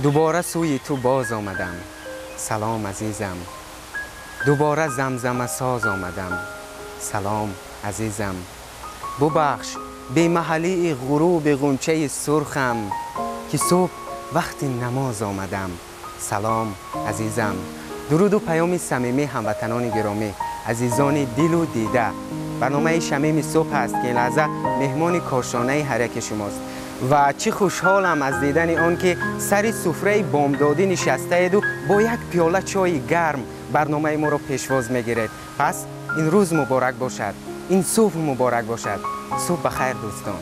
Дубора сӯи ту боз омадам, салом, азизам. Дубора замзамасоз омадам, салом, азизам. Бубахш бемаҳалии ғуруби ғунчаи сурхам, ки субҳ вақти намоз омадам, салом, азизам. Дуруду паёми самимӣ, ҳамватанони гиромӣ, азизони дилу дида. Барномаи Шамими субҳ аст, ки ин лаҳза меҳмони кошонаи ҳар яки шумост. Ва чӣ хушҳолам аз дидани он, ки сари суфраи бомдодӣ нишастаеду бо як пиёла чойи гарм барномаи моро пешвоз мегиред. Пас ин рӯз муборак бошад, ин субҳ муборак бошад. Субҳ ба хайр, дӯстон.